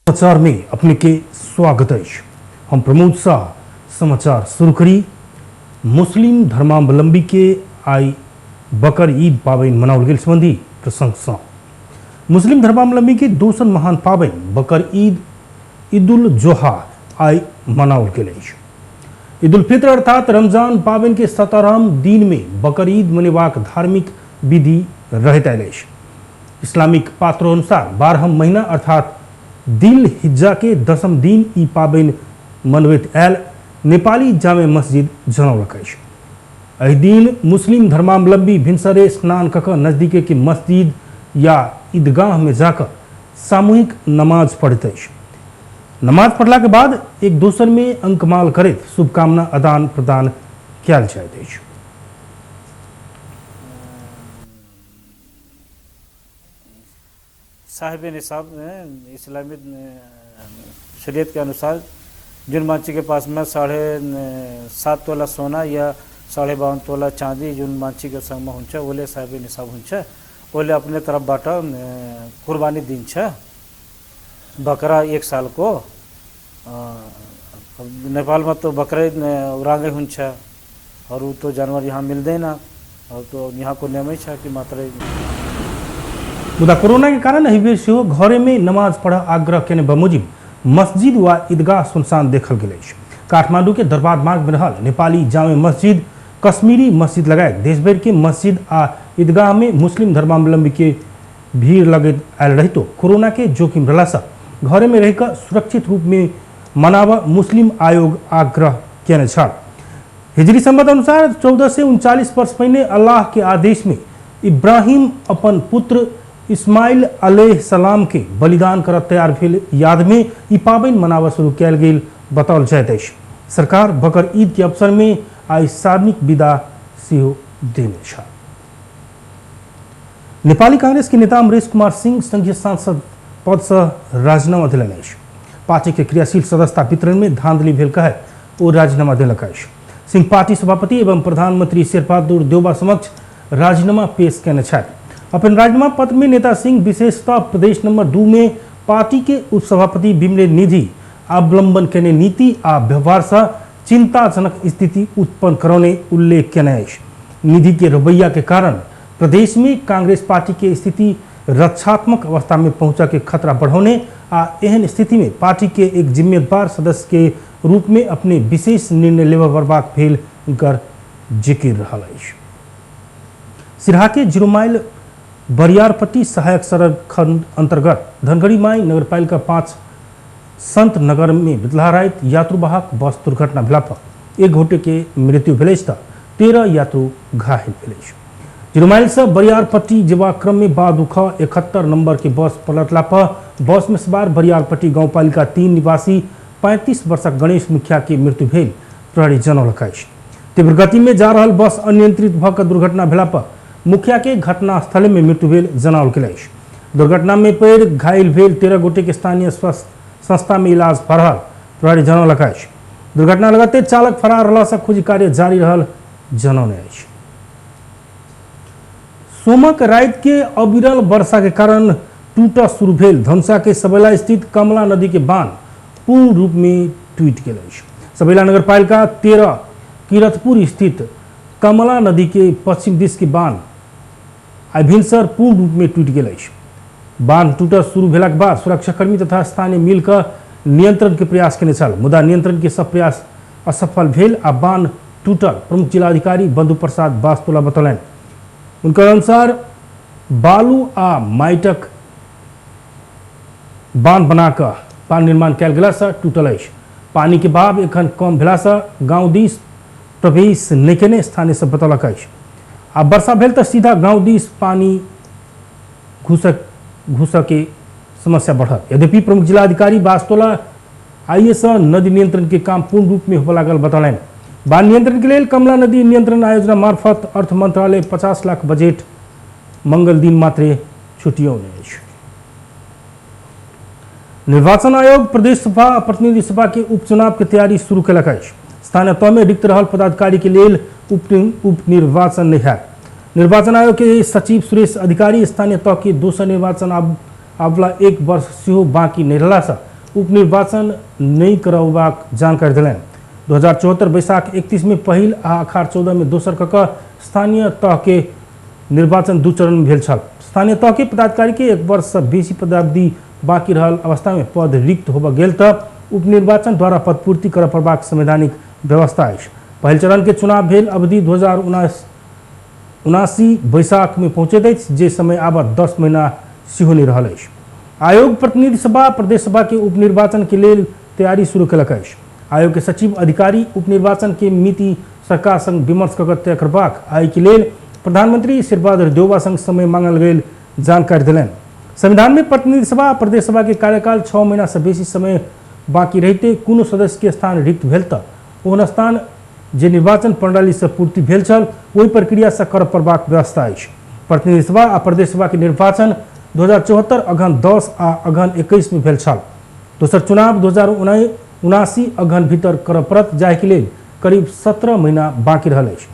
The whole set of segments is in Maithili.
समाचार में अपने के स्वागत अछि। हम प्रमोद शाह समाचार शुरू करी। मुस्लिम धर्मावलंबी के आई बकर ईद पाबनि मनाओल गेल संबंधी प्रसंग सँ मुस्लिम धर्मावलंबी के दोसर महान पाबनि बकर ईद ईद उल जोहा आई मनाओल गेल अछि। ईद उल फित्र अर्थात रमजान पाबनि के 17म दिन में बकर ईद मनेबाक धार्मिक विधि रहैत आयल अछि। इस्लामिक पात्रो अनुसार 12 महीना अर्थात दिल हिज्जा के 10म दिन ई पाबनि मनबैत आयल नेपाली जामे मस्जिद जनौलक अछि। एहि दिन मुस्लिम धर्मावलंबी भिनसरे स्नान कऽ कऽ नजदीके के मस्जिद या ईदगाह में जाकऽ सामूहिक नमाज पढ़ैत अछि। नमाज पढ़ला के बाद एक दोसर में अंकमाल करैत शुभकामना आदान प्रदान कयल जाइत अछि। साहिब निसाब इस्लामी शरीयत के अनुसार जिन मानची के पास में 7.5 तोला सोना या 52.5 तोला चाँदी जुन मान्छे के संगमा हुन्छ उसले साहिब निसाब हुन्छ, उसले अपने तर्फबाट कुर्बानी दिन्छ बकरा एक सालको। नेपालमा त बकरै राँगै हुन्छ, अरू त जानवर यहाँ मिल्दैन, और तो यहाँको नियमै छ कि मात्रै। मुदा कोरोना के कारण एहि बेर सेहो घरे में नमाज पढ़ आग्रह केने बमोजिम मस्जिद वा ईदगाह सुनसान देखल गेल अछि। काठमांडू के दरबार मार्ग में रहल नेपाली जामे मस्जिद, कश्मीरी मस्जिद लगायत देशभर के मस्जिद आ ईदगाह में मुस्लिम धर्मावलंबी के भीड़ लगैत आयल रहितो कोरोना के जोखिम रहला से घरे में रहिकऽ सुरक्षित रूप में मनाब मुस्लिम आयोग आग्रह केने छल। हिजरी संवत अनुसार 1439 वर्ष पहिने अल्लाह के आदेश में इब्राहिम अपन पुत्र इस्माइल अलैह सलाम के बलिदान करऽ तैयार भेल याद में ई पाबनि मनाबऽ शुरू कयल गेल बताओल जाइत अछि। सरकार बकर ईद के अवसर में आइ सार्वजनिक विदा सेहो देने छल। नेपाली कांग्रेस के नेता अमरेश कुमार सिंह संघीय सांसद पद से राजीनामा देलनि अछि। पार्टी के क्रियाशील सदस्यता वितरण में धांधली भेल कहैत ओ राजीनामा देलक अछि। सिंह पार्टी सभापति एवं प्रधानमंत्री शेरबहादुर देउबा समक्ष राजीनामा पेश केने छथि। अपन राजीनामा पत्र में नेता सिंह विशेषतः प्रदेश नंबर 2 में पार्टी के उपसभापति बिमलेन्द्र निधि अवलंबन केने नीति आ व्यवहार से चिंताजनक स्थिति उत्पन्न करौने उल्लेख केने अछि। निधि के रवैया के कारण प्रदेश में कांग्रेस पार्टी के स्थिति रक्षात्मक अवस्था में पहुंचा के खतरा बढ़ौने आ एहन स्थिति में पार्टी के एक जिम्मेदार सदस्य के रूप में अपने विशेष निर्णय लेबऽ पड़बाक भेल हुनकर जिक्र रहल अछि। सिरहा के 0 माइल बरियारपट्टी सहायक सड़क खंड अंतर्गत धनगढ़ी माई नगरपालिका 5 संत नगर में बितला राति यात्रुवाहक बस दुर्घटना भेला पर एक गोटे के मृत्यु भेल अछि त 13 यात्रु घायल भेल अछि। 0 माइल से बरियारपट्टी जेबाक क्रम में बादुख 71 नंबर के बस पलटला पर बस में सवार बरियारपट्टी गांवपालिका 3 निवासी 35 वर्षक गणेश मुखिया के मृत्यु भेल प्रहरी जनौलक अछि। तीव्र गति में जा रहल बस अनियंत्रित भऽ कऽ दुर्घटना भेला पर मुखिया के घटनास्थल में मृत्यु भेल जनाओल गेल अछि। दुर्घटना में पड़ि घायल भेल 13 गोटे के स्थानीय स्वास्थ्य संस्था में इलाज भऽ रहल प्रहरी जनौलक अछि। दुर्घटना लगते चालक फरार रहला से खोजी कार्य जारी रहल जनौने अछि। सोमक राति के अविरल वर्षा के कारण टूटऽ शुरू भेल धनुषा के सबैला स्थित कमला नदी के बांध पूर्ण रूप में टूटि गेल अछि। सबैला नगरपालिका 13 किरतपुर स्थित कमला नदी के पश्चिम दिश के बांध आइ भिनसर पूर्ण रूप में टूटि गेल अछि। बांध टूटऽ शुरू भेलाक बाद सुरक्षाकर्मी तथा स्थानीय मिलकऽ नियंत्रण के प्रयास केने छल, मुदा नियंत्रण के सब प्रयास असफल भेल आ बांध टूटल प्रमुख जिलाधिकारी बंधु प्रसाद बास्तोला बतौलनि। हुनकर अनुसार बालू आ माटिक बांध बना कऽ बांध निर्माण कयल गेला से टूटल अछि। पानी के बहाव एखन कम भेला से गांव दिस प्रवेश नहि केने स्थानीय सब बतौलक अछि। आ वर्षा भेल तऽ सीधा गांव दिस पानी घुसऽ के समस्या बढ़ल। यद्यपि प्रमुख जिलाधिकारी बास्तोला आइए से नदी नियंत्रण के काम पूर्ण रूप में होबऽ लागल बतौलनि। बाढ़ नियंत्रण के लेल कमला नदी नियंत्रण आयोजना मार्फत अर्थ मंत्रालय 50 लाख बजट मंगल दिन मात्रे छुटियौने अछि। निर्वाचन आयोग प्रदेश सभा आ प्रतिनिधि सभा के उपचुनाव के तैयारी शुरू केलक अछि। स्थानीय तह में रिक्त रहल पदाधिकारी के लेल उपनिर्वाचन नहि होयत। निर्वाचन आयोग के सचिव सुरेश अधिकारी स्थानीय तह के दोसर निर्वाचन आबला 1 वर्ष सेहो बाकी नहि रहला से उपनिर्वाचन नहि करौबाक जानकारी देलनि। 2074 बैसाख 31 में पहिल आ अखार 14 में दोसर कऽ कऽ स्थानीय तह के निर्वाचन 2 चरण में भेल छल। स्थानीय तह के पदाधिकारी के 1 वर्ष से बेसी पदावधि बाकी रहल अवस्था में पद रिक्त होबऽ गेल तऽ उपनिर्वाचन द्वारा पदपूर्ति करऽ पड़बाक संवैधानिक व्यवस्था अछि। पहिल चरण के चुनाव भेल अवधि 2079 बैसाख में पहुँचैत अछि, जे समय आब 10 महीना सेहो नहि रहल अछि। आयोग प्रतिनिधि सभा प्रदेश सभा के उपनिर्वाचन के लेल तैयारी शुरू केलक अछि। आयोग के सचिव अधिकारी उपनिर्वाचन के मिति सरकार संग विमर्श कऽ तय करबाक आ एहि के लेल प्रधानमंत्री शेरबहादुर देउवा संग समय मांगल गेल जानकारी देलनि। संविधान में प्रतिनिधि सभा आ प्रदेश सभा के कार्यकाल 6 महीना से बेसी समय बाकी रहिते कोनो सदस्य के स्थान रिक्त भेल तऽ ओहन स्थान जे निर्वाचन प्रणाली से पूर्ति भेल छल ओहि प्रक्रिया से कर पड़बाक व्यवस्था अछि। प्रतिनिधि सभा आ प्रदेश सभा के निर्वाचन 2074 अगहन 10 आ अगहन 21 में भेल छल। दोसर चुनाव 2079 अगहन भीतर करऽ पड़त, जाहि के लेल करीब 17 महीना बाकी रहल अछि।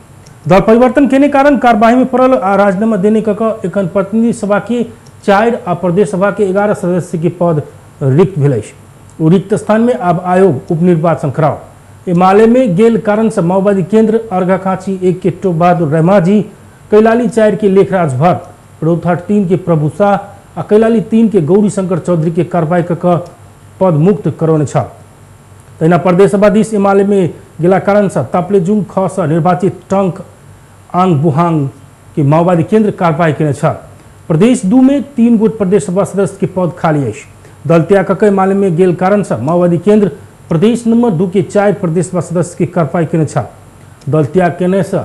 दल परिवर्तन केने कारण कार्यवाही में पड़ल आ राजीनामा देने कऽ कऽ एखन प्रतिनिधि सभा के 4 आ प्रदेश सभा के 11 सदस्य के पद रिक्त भेल अछि। ओ रिक्त स्थान में आब आयोग उपनिर्वाचन कराओ। एमाले में गेल कारण से माओवादी केंद्र अर्घाखांची 1 के टोप बहादुर रहमाजी, कैलाली 4 के लेखराज भट्ट, रौतहट 3 के प्रभु शाह आ कैलाली 3 के गौरी शंकर चौधरी के कार्रवाई कऽ कऽ पद मुक्त करौने छल। तहिना प्रदेश सभा दिस एमाले में गेला कारण से ताप्लेजुङ ख से निर्वाचित टंक आङ बुहाङ के माओवादी केंद्र कार्रवाई केने छल। प्रदेश 2 में 3 गोट प्रदेश सभा सदस्य के पद खाली अछि। दल त्याग कऽ कऽ एमाले में गेल कारण से माओवादी केंद्र प्रदेश नंबर 2 के 4 प्रदेश सभा सदस्य के कार्रवाई केने छल। दल त्याग केने से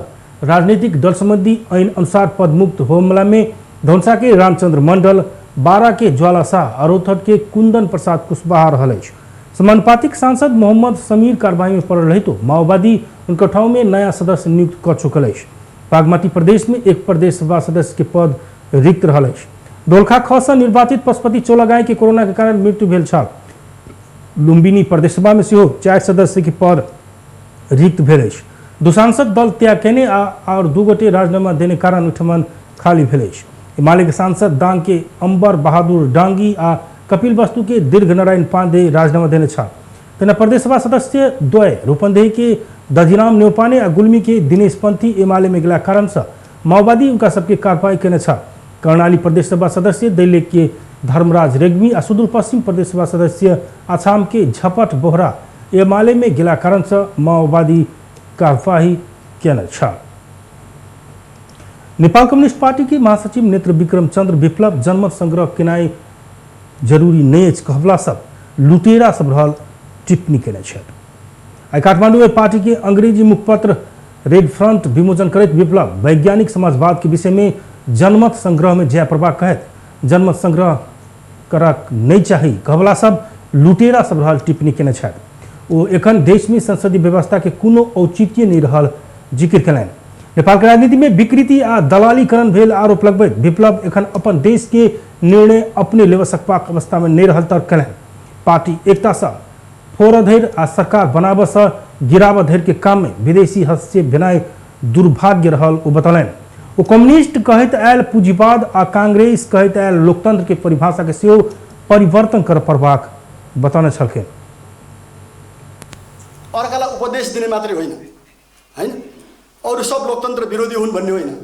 राजनीतिक दल संबंधी ऐन अनुसार पदमुक्त होमला में धनुषा के रामचंद्र मंडल, बारा के ज्वाला शाह आ रौतहट के कुंदन प्रसाद कुशवाहा रहल अछि। समानुपातिक सांसद मोहम्मद समीर कार्रवाई में पड़ल रहितो माओवादी उनकर ठाउँ में नया सदस्य नियुक्त कऽ चुकल अछि। बागमती प्रदेश में 1 प्रदेश सभा सदस्य के पद रिक्त रहल अछि। दोलखा ख से निर्वाचित पशुपति चौलागाई के कोरोना के कारण मृत्यु भेल छल। लुम्बिनी प्रदेश सभा में सेहो 4 सदस्य के पद रिक्त भेल अछि। 2 सांसद दल त्याग केने आ और 2 गोटे राजीनामा देने कारण ओहिठमन खाली भेल अछि। एमाले के सांसद दांग के अंबर बहादुर डांगी आ कपिल वस्तु के दीर्घ नारायण पांडे राजीनामा देने छल। तहिना प्रदेश सभा सदस्य द्वय रूपन्देही के दधिराम न्यौपाने आ गुल्मी के दिनेश पंथी एमाले में गेला कारण से माओवादी उनका सबके कार्रवाई केने छल। कर्णाली प्रदेश सभा सदस्य दैलेख के धर्मराज रेग्मी आ सुदूर पश्चिम प्रदेश सभा सदस्य आछाम के झपट बोहरा एमाले में गेला कारण से माओवादी कार्रवाई केने छल। नेपाल कम्युनिस्ट पार्टी के महासचिव नेत्र विक्रम चंद्र विप्लव जनमत संग्रह केनाइ जरूरी नहि अछि कहबला सब लुटेरा सब रहल टिप्पणी केने छथि। आइ काठमांडू में पार्टी के अंग्रेजी मुखपत्र रेड फ्रंट विमोचन करैत विप्लव वैज्ञानिक समाजवाद के विषय में जनमत संग्रह में जय प्रभा कहैत जनमत संग्रह करक नहीं चाही कहबला सब लुटेरा सब रहल टिप्पणी केने छथि। ओ एखन देश में संसदीय व्यवस्था के कोनो औचित्य नहीं रहल जिक्र केलनि। नेपाल के राजनीति में विकृति आ दलालीकरण भेल आरोप लगबैत विप्लव एखन अपन देश के निर्णय अपने लेबऽ सकबाक अवस्था में नहीं रहल तर्क केलनि। पार्टी एकता से फोड़ धरि आ सरकार बनाबऽ से गिराबऽ धरि के काम में विदेशी हस्तक्षेप भेनाइ दुर्भाग्य रहल ओ बतौलनि। ओ कम्युनिस्ट कहैत आयल पूंजीवाद आ कांग्रेस कहैत आयल लोकतंत्र के परिभाषा के सेहो परिवर्तन करऽ पड़बाक बतौने छलखिन। अर्कालाई उपदेश दिने मात्रै होइन, हैन, अरू सब लोकतन्त्र विरोधी हुन् भन्ने होइन।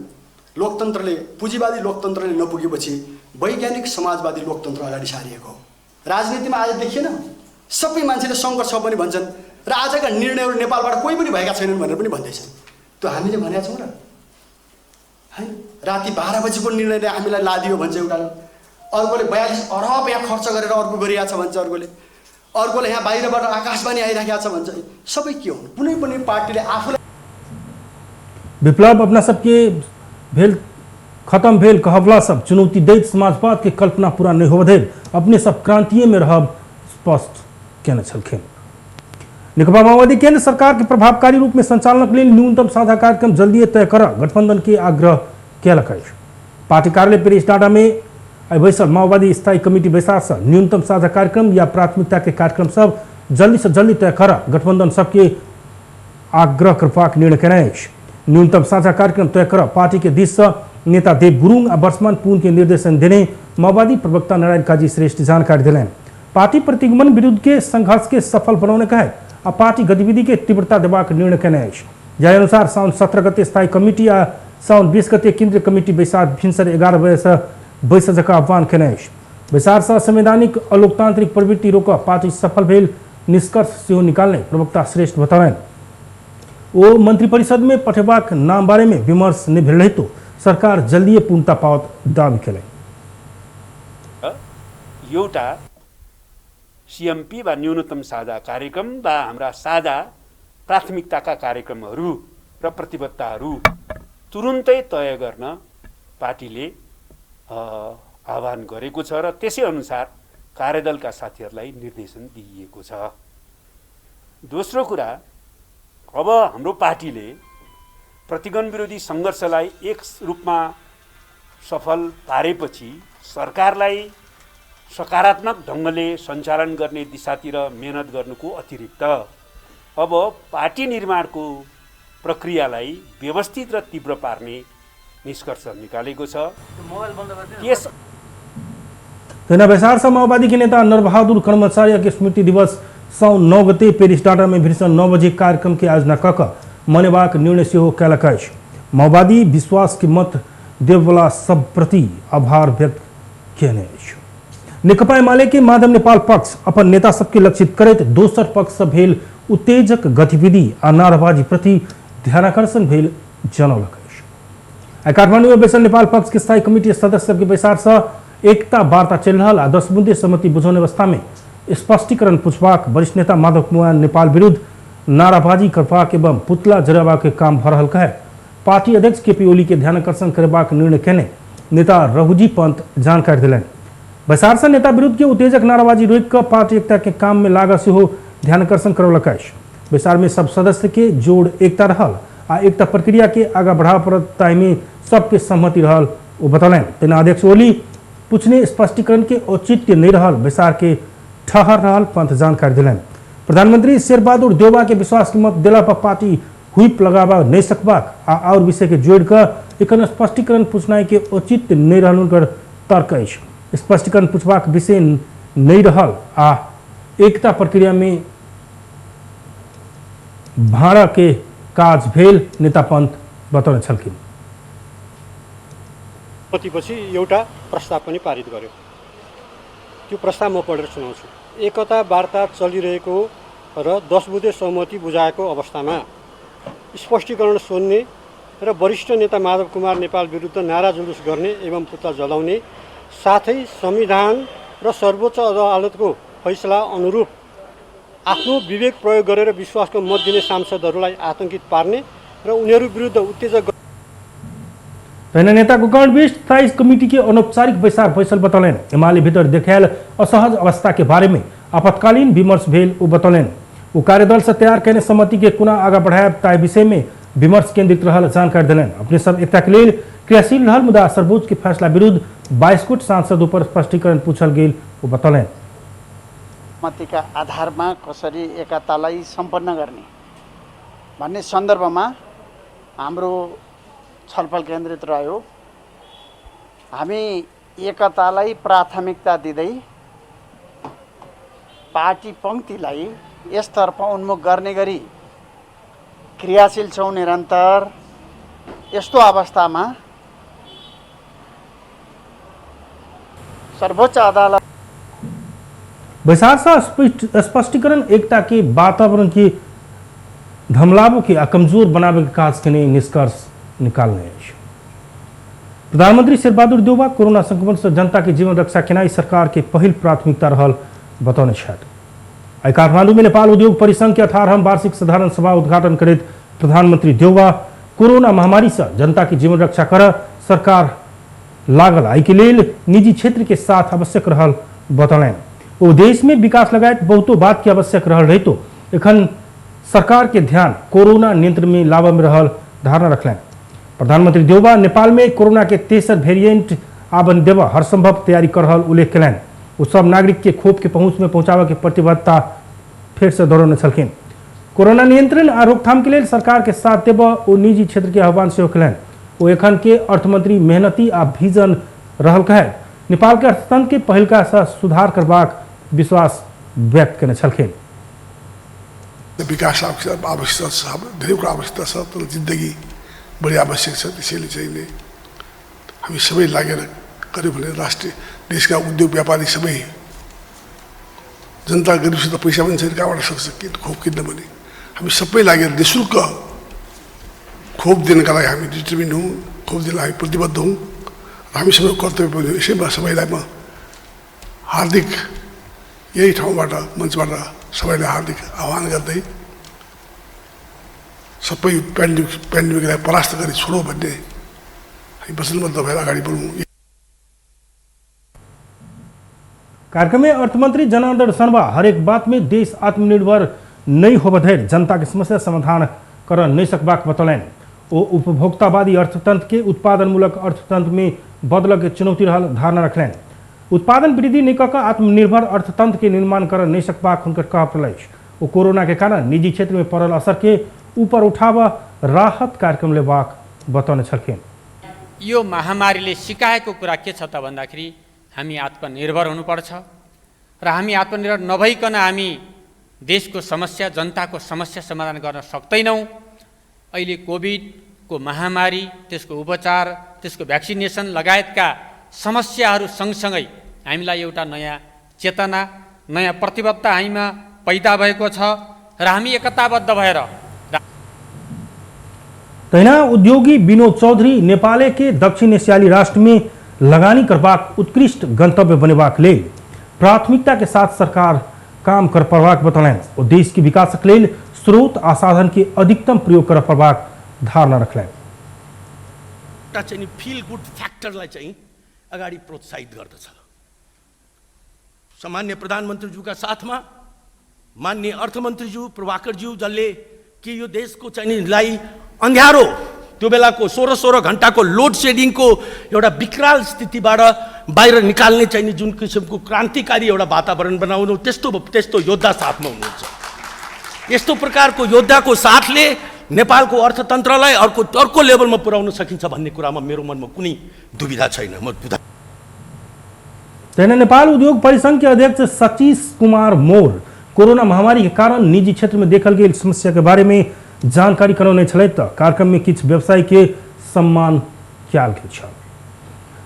लोकतन्त्रले, पुँजीवादी लोकतन्त्रले नपुगेपछि वैज्ञानिक समाजवादी लोकतन्त्र अगाडि सारिएको हो। राजनीतिमा आज देखिएन सबै मान्छेले सङ्कट छ पनि भन्छन् र आजका निर्णयहरू नेपालबाट कोही पनि भएका छैनन् भनेर पनि भन्दैछन्। त्यो हामीले भनेका छौँ र, हैन? राति 12 बजीको निर्णयले हामीलाई लादियो भन्छ एउटाले, अर्कोले 42 अरब यहाँ खर्च गरेर अर्को गरिरहेछ भन्छ, अर्कोले यहाँ बाहिरबाट आकाशवाणी आइराखेको छ भन्छ। सबै के हुन्? कुनै पनि पार्टीले आफूलाई विप्लव अपना सबके भेल खत्म भेल कहबला सब चुनौती दैत समाजवाद के कल्पना पूरा नहीं होबऽ धरि अपने सब क्रांतिये में रहब स्पष्ट केने छलखिन। नेकपा माओवादी केंद्र सरकार के प्रभावकारी रूप में संचालनक लेल न्यूनतम साझा कार्यक्रम जल्दी तय कर गठबंधन के आग्रह केलक अछि। पार्टी कार्यालय प्रेस डाँडा में आइ बैसल माओवादी स्थायी कमिटी बैसार से न्यूनतम साझा कार्यक्रम या प्राथमिकता के कार्यक्रम सब जल्दी से जल्दी तय कर गठबंधन सबके आग्रह करबाक निर्णय केने अछि। न्यूनतम साझा कार्यक्रम तय कर पार्टी के दिस से नेता देव गुरुङ आ वर्षमान पुन के निर्देशन देने माओवादी प्रवक्ता नारायण काजी श्रेष्ठ जानकारी देलनि। पार्टी प्रतिगमन विरुद्ध के संघर्ष के सफल बनाउने कहे आ पार्टी गतिविधि के तीव्रता देबाक निर्णय केने अछि। जाहि अनुसार साउन 17 गते स्थायी कमिटी आ साउन 20 गते केंद्रीय कमिटी बैसार भिनसर 11 बजे से बैसक जकाँ आह्वान केने अछि। बैसार से संवैधानिक अलोकतांत्रिक प्रवृत्ति रोक पार्टी सफल भेल निष्कर्ष सेहो निकालने प्रवक्ता श्रेष्ठ बतौलनि। ओ मंत्रिपरिषद में पठेबाक नाम बारे में विमर्श नहि भेल रहितो सरकार जल्दिए पूर्णता पाओत दावी केलनि। एउटा सीएमपी वा न्यूनतम साझा कार्यक्रम वा हाम्रा साझा प्राथमिकताका कार्यक्रमहरू र प्रतिबद्धताहरू तुरुन्तै तय गर्न पार्टीले आह्वान गरेको छ र त्यसै अनुसार कार्यदलका साथीहरूलाई निर्देशन दिइएको छ। दोस्रो कुरा, अब हाम्रो पार्टीले प्रतिगमन विरोधी सङ्घर्षलाई एक रूपमा सफल पारेपछि सरकारलाई सकारात्मक ढङ्गले सञ्चालन गर्ने दिशातिर मेहनत गर्नुको अतिरिक्त अब पार्टी निर्माणको प्रक्रियालाई व्यवस्थित र तीव्र पार्ने निष्कर्ष निकालेको छ। तहिना बैसार से माओवादी के नेता नरबहादुर कर्माचार्य के स्मृति दिवस साउन 9 गते पेरिस डाँडा में भिनसर 9 बजे कार्यक्रम के आयोजना कऽ मनेबाक निर्णय सेहो कयलक अछि। माओवादी विश्वास के मत देववाला सब प्रति आभार व्यक्त केने अछि। नेकपा एमाले के माधव नेपाल पक्ष अपन नेता सबके लक्षित करैत दोसर पक्ष से भेल उत्तेजक गतिविधि आ नाराबाजी प्रति ध्यानाकर्षण भेल जनौलक अछि। आइ काठमाडौँ में बैसल नेपाल पक्ष के स्थायी कमिटी सदस्य सबके बैसार से एकता वार्ता चलि रहल आ 10 बुंदे सहमति बुझौने अवस्था में स्पष्टीकरण पूछबाक वरिष्ठ नेता माधव कुमार नेपाल विरुद्ध नाराबाजी करबाक एवं पुतला जरेबाक काम भऽ रहल कहे पार्टी अध्यक्ष केपी ओली के ध्यानाकर्षण करबाक निर्णय केने नेता रघुजी पंत जानकारी देलनि। बैसार से नेता विरुद्ध के उत्तेजक नाराबाजी रोकि कऽ पार्टी एकता के काम में लागल सेहो ध्यानाकर्षण करौलक अछि। बैसार में सब सदस्य के जोड़ एकता रहल आ एकता प्रक्रिया के आगा बढ़ाबऽ पड़त ताहिमे सबके सहमति रहल ओ बतौलनि। तहिना अध्यक्ष ओली पूछने स्पष्टीकरण के औचित्य नहीं रहल बैसार के ठहर रहल पंत जानकारी देलनि। प्रधानमंत्री शेरबहादुर देउबा के विश्वास के मत देला पर पार्टी हुइप लगाबा नहीं सकबाक आ और विषय के जोड़ कऽ एखन स्पष्टीकरण पूछनाइ के औचित्य नहीं रहल हुनकर तर्क अछि। स्पष्टीकरण पूछबाक विषय नहीं रहल आ एकता प्रक्रिया में भाड़ा के काज भेल नेता पंत बतौने छलखिन। पछि एउटा प्रस्ताव पनि पारित गर्यो। त्यो प्रस्ताव म पढेर सुनाउँछु। एकता वार्ता चलिरहेको र 10 बुँदे सहमति बुझाएको अवस्थामा स्पष्टीकरण सोध्ने र वरिष्ठ नेता माधव कुमार नेपाल विरुद्ध नारा जुलुस गर्ने एवं पुतला जलाउने साथै संविधान र सर्वोच्च अदालतको फैसला अनुरूप आफ्नो विवेक प्रयोग गरेर विश्वासको मत दिने सांसदहरूलाई आतंकित पार्ने र उनीहरू विरुद्ध उत्तेजक। तहिना नेता गोकर्ण विष्ट स्थायी कमिटी के अनौपचारिक बैसार बैसल बतौलनि। एमाले भीतर देखायल असहज अवस्था के बारे में आपातकालीन विमर्श भेल ओ बतौलनि। ओ कार्यदल से तैयार केने सहमति के कोना आगा बढ़ायब ताहि विषय में विमर्श केंद्रित रहल जानकारी देलनि। अपने सब एकता के लेल क्रियाशील रहल मुदा सर्वोच्च के फैसला विरुद्ध 22 गोट सांसद ऊपर स्पष्टीकरण पूछल गेल ओ बतौलनि। सहमतिका आधारमा कसरी एकतालाई सम्पन्न गर्ने भन्ने सन्दर्भमा हाम्रो छलफल केन्द्रित रह्यो। हामी एकतालाई प्राथमिकता दिँदै पार्टी पङ्क्तिलाई यसतर्फ उन्मुख गर्ने गरी क्रियाशील छौँ निरन्तर। यस्तो अवस्थामा सर्वोच्च अदालत बैसार से स्पष्टीकरण एकता के वातावरण के धमलाबो के आ कमजोर बनावे के काज के निष्कर्ष निकालने अछि। प्रधानमंत्री शेरबहादुर देउबा कोरोना संक्रमण से जनता के जीवन रक्षा केनाइ सरकार के पहिल प्राथमिकता रहल बतौने छथि। आइ काठमांडू में नेपाल उद्योग परिसंघ के 18वां वार्षिक साधारण सभा उद्घाटन करैत प्रधानमंत्री देउबा कोरोना महामारी से जनता के जीवन रक्षा कर सरकार लागल एहि के लेल निजी क्षेत्र के साथ आवश्यक रहल बतौलनि। ओ देश में विकास लगायत बहुतो बात के आवश्यक रहल रहितो एखन सरकार के ध्यान कोरोना नियंत्रण में लाबऽ में रहल धारणा रखलनि। प्रधानमंत्री देउबा नेपाल में कोरोना के तेसर वेरिएंट आबन देबऽ हर संभव तैयारी कर रहल उल्लेख कयलनि। ओ सब नागरिक के खोप के पहुँच में पहुँचाबऽ के प्रतिबद्धता फेर से दोहरौने छलखिन। कोरोना नियंत्रण आ रोकथाम के लेल सरकार के साथ देबऽ ओ निजी क्षेत्र के आह्वान सेहो कयलनि। ओ एखन के अर्थमंत्री मेहनती आ विजन रहल कहे नेपाल के अर्थतंत्र के पहिलका से सुधार करबाक विश्वास व्यक्त केने छलखिन। विकास आवश्यकता छ, धेरै कुरा आवश्यकता छ, तर जिन्दगी बढी आवश्यक छ। त्यसैले चाहिँ हामी सबै लागेर गऱ्यौँ भने राष्ट्रिय देशका उद्योग व्यापारी सबै जनता गरिबसित पैसा पनि छैन, कहाँबाट सक्छ कि खोप किन्न भने हामी सबै लागेर निःशुल्क खोप दिनका लागि हामी डिटर्मिन हौँ, खोप दिन हामी प्रतिबद्ध हौँ र हामी सबै कर्तव्य पनि हो। यसैमा सबैलाई म हार्दिक यही ठाउँबाट मञ्चबाट सबैलाई हार्दिक आह्वान गर्दै सबै पेन्डेमिकलाई परास्त गरी छोडौँ भन्ने हामी वचनबद्ध भएर अगाडि बढौँ। कार्यक्रम में अर्थमंत्री जनार्दन शर्मा हरेक बात में देश आत्मनिर्भर नहीं होबधरि जनता के समस्या समाधान कर नहीं सकबाक बतौलनि। ओ उपभोक्तावादी अर्थतंत्र के उत्पादनमूलक अर्थतंत्र में बदल के चुनौती रहल धारणा रखलनि। उत्पादन वृद्धि नहीं कऽ आत्मनिर्भर अर्थतंत्र के निर्माण कर नहीं सकबाक हुनकर कहब पड़ल अछि। ओ कोरोना के कारण निजी क्षेत्र में पड़ल असर के ऊपर उठाव राहत कार्यक्रम लेबाक बतौने छलखिन। यो महामारीले सिकाएको कुरा के छ त भन्दाखेरि हामी आत्मनिर्भर हुनुपर्छ र हामी आत्मनिर्भर नभइकन हामी देशको समस्या, जनताको समस्या समाधान गर्न सक्दैनौँ। अहिले कोभिडको महामारी, त्यसको उपचार, त्यसको भ्याक्सिनेसन लगायतका समस्याहरू सँगसँगै हामीलाई एउटा नयाँ चेतना, नयाँ प्रतिबद्धता हामीमा पैदा भएको छ र हामी एकताबद्ध भएर। तहिना उद्योगी विनोद चौधरी नेपाल के दक्षिण एशियाली राष्ट्र में लगानी करबाक उत्कृष्ट गंतव्य बनेबाक लेल प्राथमिकता के साथ सरकार काम कर पड़बाक बतौलनि। ओ देश के विकासक लेल स्रोत आ साधन के अधिकतम प्रयोग कर पड़बाक धारणा रखलनि। एउटा चाहिँ फिल गुड फ्याक्टरलाई चाहिँ अगाडि प्रोत्साहित गर्दछ। सामान्य प्रधानमन्त्रीज्यूका साथमा माननीय अर्थमन्त्रीज्यू प्रभाकरज्यू, जसले कि यो देशको चाहिँ लाई अन्ध्यारो त्यो बेलाको 16-16 घन्टाको लोड सेडिङको एउटा विकराल स्थितिबाट बाहिर निकाल्ने चाहिँ जुन किसिमको क्रान्तिकारी एउटा वातावरण बनाउनु, त्यस्तो त्यस्तो योद्धा साथमा हुनुहुन्छ। यस्तो प्रकारको योद्धाको साथले नेपालको अर्थतन्त्रलाई अर्को अर्को लेभलमा पुर्याउन सकिन्छ भन्ने कुरामा मेरो मनमा कुनै दुविधा छैन। म तहिना नेपाल उद्योग परिसंघ के अध्यक्ष सतीश कुमार मोर कोरोना महामारी के कारण निजी क्षेत्र में देखल गेल समस्या के बारे में जानकारी करौने छलथि त कार्यक्रम में किछु व्यवसायी के सम्मान कयल गेल छल।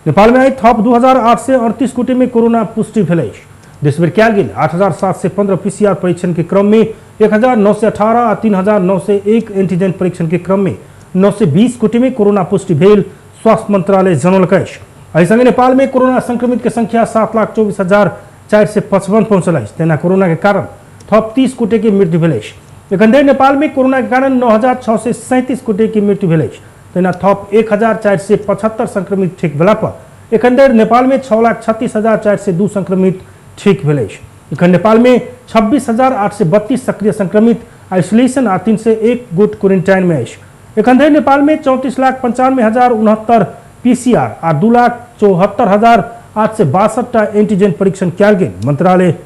नेपाल में आइ थप 2838 गोटे में कोरोना पुष्टि भेल अछि। देशभरि कयल गेल 8715 पीसीआर परीक्षण के क्रम में 1918 आ 3901 एंटीजन परीक्षण के क्रम में 920 गोटे में कोरोना पुष्टि भेल स्वास्थ्य मंत्रालय जनौलक अछि। एहि संगे नेपाल में कोरोना संक्रमित के संख्या 7,24,455 पहुंचल अछि। तहिना कोरोना के कारण थप 30 गोटे के मृत्यु भेल अछि। एखन धरि नेपाल में कोरोना के कारण 9637 गोटे के मृत्यु भेल अछि। तहिना थप 1475 संक्रमित ठीक भेला पर एखन धरि नेपाल में 6,36,402 संक्रमित ठीक भेल अछि। एखन नेपाल में 26,832 सक्रिय संक्रमित आइसोलेशन आ 301 गोट क्वारेंटाइन में अछि। एखन धरि नेपाल में 34,95,069 पीसीआर आ 2,74,862 टा एंटीजन परीक्षण कयल गेल मंत्रालय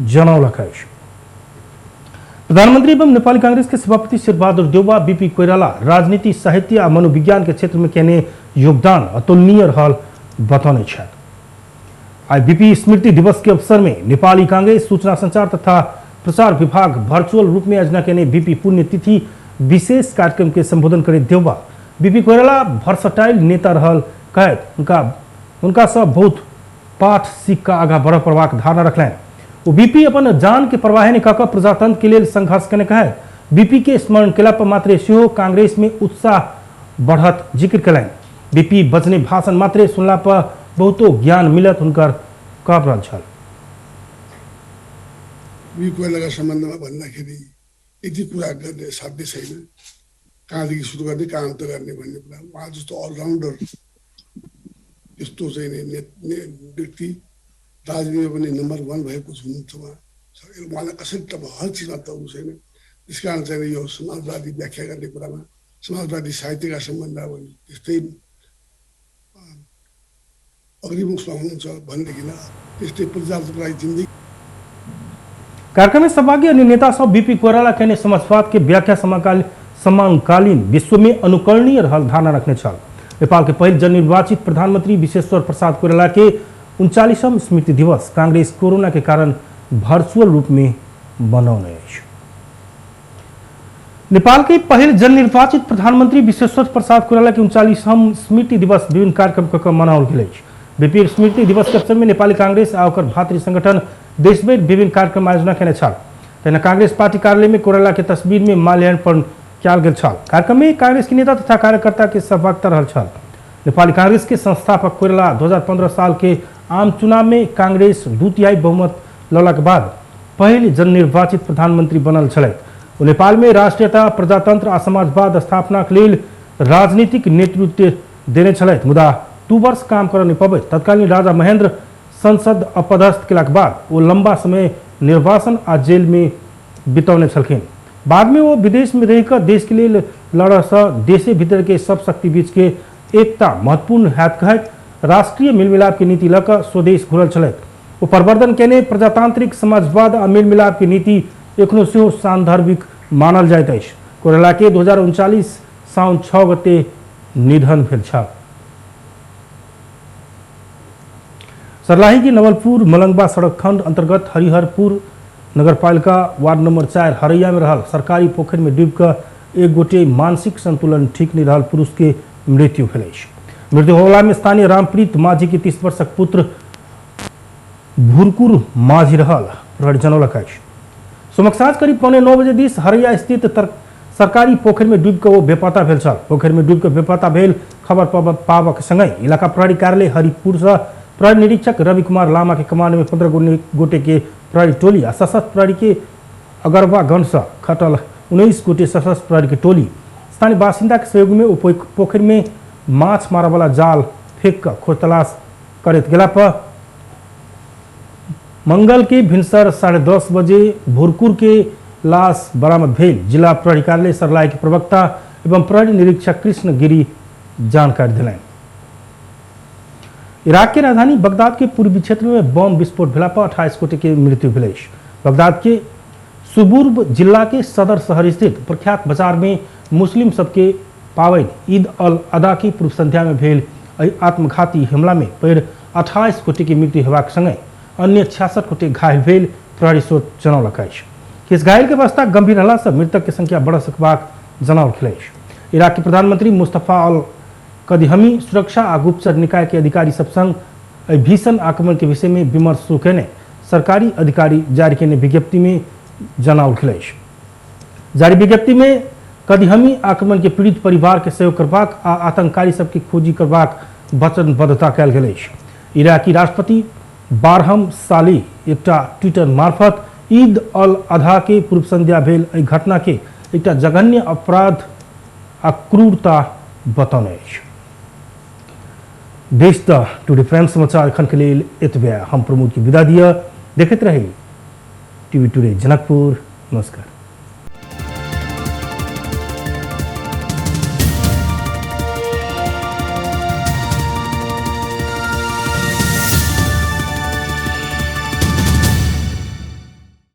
जनौलक अछि। प्रधानमंत्री एवं नेपाली कांग्रेस के सभापति शेरबहादुर देउवा बीपी कोइराला राजनीति, साहित्य आ मनोविज्ञान के क्षेत्र में केने योगदान अतुलनीय रहल बतौने छथि। आइ बीपी स्मृति दिवस के अवसर में नेपाली कांग्रेस सूचना संचार तथा प्रसार विभाग वर्चुअल रूप में आयोजना केने बीपी पुण्यतिथि विशेष कार्यक्रम के संबोधन करैत देउवा बीपी कोइराला भर्सटाइल नेता रहल कहैत उनका सब बहुत पाठ सीख कऽ आगाँ बढ़ पड़बाक धारणा रखलनि। ओ बीपी अपन जान के परवाह नहि कऽ प्रजातंत्र के लेल संघर्ष केने कहैत बीपी के स्मरण केला पर मात्रे सेहो कांग्रेस में उत्साह बढ़त जिक्र केलनि। बीपी बजने भाषण मात्रे सुनला पर बहुतो ज्ञान मिलत हुनकर कहब रहल छल। बीपी कोइरालाका सम्बन्धमा भन्दाखेरि यति कुरा गर्ने साध्य छैन, कहाँदेखि सुरु गर्ने कहाँ अन्त गर्ने भन्ने कुरा। उहाँ जस्तो अलराउन्डर यस्तो चाहिँ व्यक्ति राजनीतिमा पनि नम्बर 1 भएको हुनुहुन्छ उहाँ। उहाँलाई कसरी त हर चिजमा त ऊ छैन। त्यस कारण चाहिँ यो समाजवादी व्याख्या गर्ने कुरामा समाजवादी साहित्यका सम्बन्धमा पनि त्यस्तै अग्रिमुखमा हुनुहुन्छ भनेदेखि त्यस्तै प्रजातन्त्रको लागि जिन्दगी। कार्यक्रम में सहभागी अन्य नेता सब बीपी कोइराला केने समाजवाद के व्याख्या समकालीन विश्व में अनुकरणीय रहल धारणा रखने छल। नेपाल के पहिल जननिर्वाचित प्रधानमंत्री विश्वेश्वर प्रसाद कोइराला के 39वां स्मृति दिवस कांग्रेस कोरोना के कारण वर्चुअल रूप में बनौने अछि। नेपाल के पहिल जननिर्वाचित प्रधानमंत्री विश्वेश्वर प्रसाद कोइराला के 39वां स्मृति दिवस विभिन्न कार्यक्रम क मनाओल गेल अछि। बीपी स्मृति दिवस के अवसर में नेपाली कांग्रेस आ ओकर भातृ संगठन देशभरि विभिन्न कार्यक्रम आयोजना केने छल। तहिना कांग्रेस पार्टी कार्यालय में कोइराला के तस्वीर में माल्यार्पण कयल गेल छल। कार्यक्रम में कांग्रेस के नेता तथा कार्यकर्ता के सहभागिता रहल छल। नेपाली कांग्रेस के संस्थापक कोइराला 2015 साल के आम चुनाव में कांग्रेस 2/3 बहुमत लौला के बाद पहिल जननिर्वाचित प्रधानमंत्री बनल छलथि। ओ नेपाल में राष्ट्रीयता, प्रजातंत्र आ समाजवाद स्थापना के लेल राजनीतिक नेतृत्व देने छलथि। मुदा 2 वर्ष काम कर नहीं पबैत तत्कालीन राजा महेंद्र संसद अपदस्थ केलाक बाद ओ लंबा समय निर्वासन आ जेल में बितौने छलखिन। बाद में वो विदेश में रहिकऽ देश के लेल लड़सँ देशे भीतर के सब शक्ति बीच के एकता महत्वपूर्ण हैत कहैत राष्ट्रीय मेलमिलाप के नीति लऽ कऽ स्वदेश घुरल छलथि। ओ प्रवर्धन केने प्रजातांत्रिक समाजवाद आ मेलमिलाप के नीति एखनो सेहो सान्दर्भिक मानल जाइत अछि। कोइराला के 2039 साउन 6 गते निधन भेल छल। सर्लाही के नवलपुर मलंगवा सड़क खंड अंतर्गत हरिहरपुर नगरपालिका वार्ड नंबर 4 हरैया में रहल सरकारी पोखरि में डूबि कऽ एक गोटे मानसिक संतुलन ठीक नहीं रहल पुरुष के मृत्यु भेल अछि। मृत्यु होला में स्थानीय रामप्रीत माझी के 30 वर्षक पुत्र भुरकुर माझी रहल प्रहरी जनौलक अछि। सोमक साँझ करीब 8:45 बजे दिस हरैया स्थित सरकारी पोखरि में डूबि कऽ ओ बेपता भेल छल। पोखरि में डूबि कऽ बेपता भेल खबर पाबक संगहि इलाका प्रहरी कार्यालय हरिपुरसँ प्रहरी निरीक्षक रवि कुमार लामा के कमांड में 15 गोटे के प्रहरी टोली आ सशस्त्र प्रहरी के अगरवागंजसँ खटल 19 गोटे सशस्त्र प्रहरी के टोली स्थानीय बासिन्दा के सहयोग में ओ पोखरि में माछ मारऽवला जाल फेंक कऽ खोज तलाश करैत गेला पर मंगल के भिनसर 10:30 बजे भुरकुर के लाश बरामद भेल। जिला प्रहरी कार्यालय सर्लाही के प्रवक्ता एवं प्रहरी निरीक्षक कृष्ण गिरी जानकारी देलनि। इराक के राजधानी बगदाद के पूर्वी क्षेत्र में बम विस्फोट भेला पर 28 गोटे के मृत्यु भेल अछि। बगदाद के सुबुर्ब जिला के सदर शहर स्थित प्रख्यात बाजार में मुस्लिम सबके पाबनि ईद अल अदा की पूर्व संध्या में भेल एहि आत्मघाती हमला में पैर 28 गोटे के मृत्यु हेबाक संगहि अन्य 66 गोटे घायल भेल प्रहरी स्रोत जनौलक अछि। किछु घायल के अवस्था गंभीर रहला से मृतक के संख्या बढ़ सकबाक जनाओल गेल अछि। इराक के प्रधानमंत्री मुस्तफा अल कदिहमी सुरक्षा आ गुप्तचर निकाय के अधिकारी सब संग एहि भीषण आक्रमण के विषय में विमर्श शुरू केने सरकारी अधिकारी जारी केने विज्ञप्ति में जनाओल गेल अछि। जारी विज्ञप्ति में कदिहमी आक्रमण के पीड़ित परिवार के सहयोग करबाक आ आतंककारी सबके खोजी करबाक वचनबद्धता कयल गेल अछि। इराकी राष्ट्रपति बारहम साली एकटा ट्विटर मार्फत ईद अल अधा के पूर्व संध्या भेल एहि घटना के एकटा जघन्य अपराध आ क्रूरता बतौने अछि। देश त टुडे प्राइम समाचार एखन के लेल एतबे। हम प्रमोद के विदा दिअ। देखैत रही टीवी टुडे जनकपुर। नमस्कार।